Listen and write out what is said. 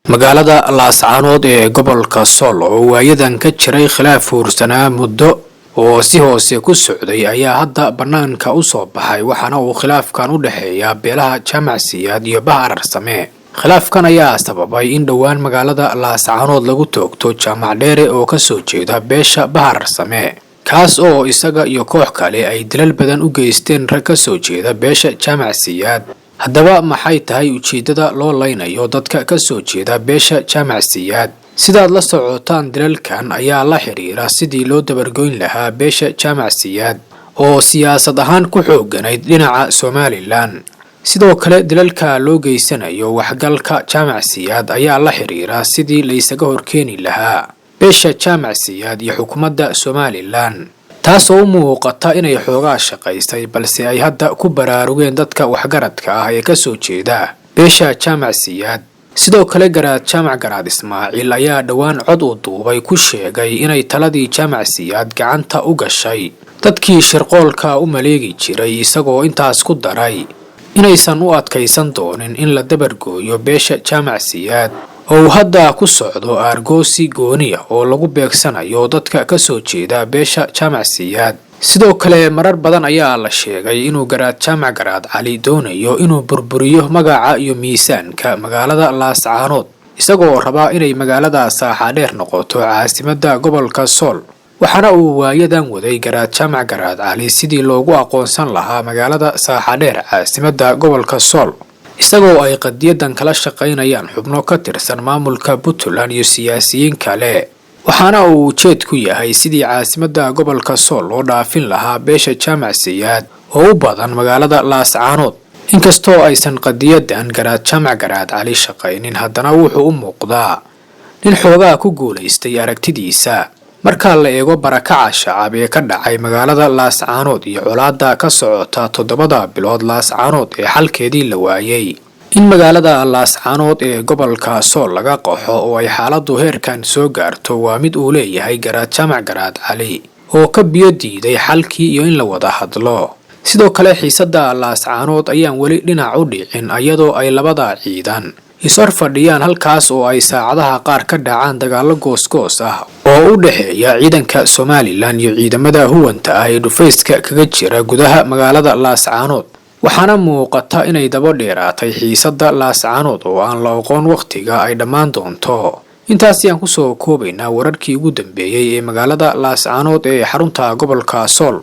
Magaalada Laascaanood ee gobolka Sool oo waayadan ka jiray khilaaf huursanaa muddo oo si hoose ku socday ayaa hadda bannaanka u soo baxay, waxaana uu khilaafkan u dhexeeya beelaha Jaamac Siyaad iyo Bah Ararsame. Khilaafkan ayaa sababay in dhowaan magaalada Laascaanood lagu toogto Jaamac Dheere oo kasoo jeeda beesha Bah Ararsame, kaas oo isaga iyo koox kale ay dilal badan u geysteen rag kasoo jeeda beesha Jaamac Siyaad. Haddaba maxay tahay ujeeddada loo leynayo dadka kasoo jeeda beesha Jaamac Siyaad? Sidaad la socotaan, dilalkan ayaa la xiriira sidii loo dabargoyn lahaa beesha Jaamac Siyaad oo siyaasad ahaan ku xooganayd dhinaca Somalilan. Sidoo kale dilalka loo geysanayo waxgalka Jaamac Siyaad ayaa la xiriira sidii laysaga horkeeni lahaa beesha Jaamac Siyaad iyo xukuumadda Somalilan, taasoo u muuqata inay xoogaa shaqaysay, balse ay hadda ku baraarugeen dadka waxgaradka ah ee kasoo jeeda beesha Jaamac Siyaad. Sidoo kale Garaad Jaamac Garaad Ismaaciil ayaa dhowaan cod uu duubay ku sheegay inay taladii Jaamac Siyaad gacanta u gashay dadkii shirqoolka u maleegi jiray, isagoo intaas ku daray inaysan u adkaysan doonin in la dabargooyo beesha Jaamac Siyaad oo uu hadda ku socdo aargoosi gooniya oo lagu beegsanayo dadka kasoo jeeda beesha Jaamac Siyaad. Sidoo kale marar badan ayaa la sheegay inuu Garaad Jaamac Garaad Cali doonayo inuu burburiyo magaca iyo miisaanka magaalada Laascaanood, isagoo rabaa inay magaalada Saaxadheer noqoto caasimadda gobolka Sool. Waxaana uu waayadan waday Garaad Jaamac Garaad Cali sidii loogu aqoonsan lahaa magaalada Saaxadheer caasimadda gobolka Sool, isagoo ay qadiyadan kala shaqaynayaan xubno ka tirsan maamulka Puntland iyo siyaasiyiin kale. Waxaana uu ujeed ku yahay sidii caasimadda gobolka Sool loo dhaafin lahaa beesha Jaamac Siyaad oo u badan magaalada Laascaanood. Inkastoo aysan qadiyadan Garaad Jaamac Garaad Cali shaqaynin, haddana wuxuu u muuqdaa nin xoogaa ku guulaystay aragtidiisa marka la eego barakaca shacab ee ka dhacay magaalada Laascaanood iyo colaadda ka socota 7da bilood Laascaanood ee xalkeedii la waayey. In magaalada Laascaanood ee gobolka Sool laga qaxo oo ay xaaladdu heerkan soo gaarto waa mid uu leeyahay Garaad Jaamac Garaad Cali oo ka biyo diiday xalkii iyo in la wada hadlo. Sidoo kale xiisadda Laascaanood ayaan weli dhinac u dhicin, iyadoo ay labada ciidan ishor fadhiyaan halkaas oo ay saacadaha qaar ka dhacaan dagaallo goosgoos ah oo u dhexeeya ciidanka Somalilan iyo ciidamada huwanta ah ee dhufayska kaga jira gudaha magaalada Laascaanood. Waxaana muuqata inay daba dheeraatay xiisadda Laascaanood oo aan la oqoon wakhtiga ay dhammaan doonto. Intaas ayaan kusoo koobaynaa wararkii ugu dambeeyey ee magaalada Laascaanood ee xarunta gobolka Sool.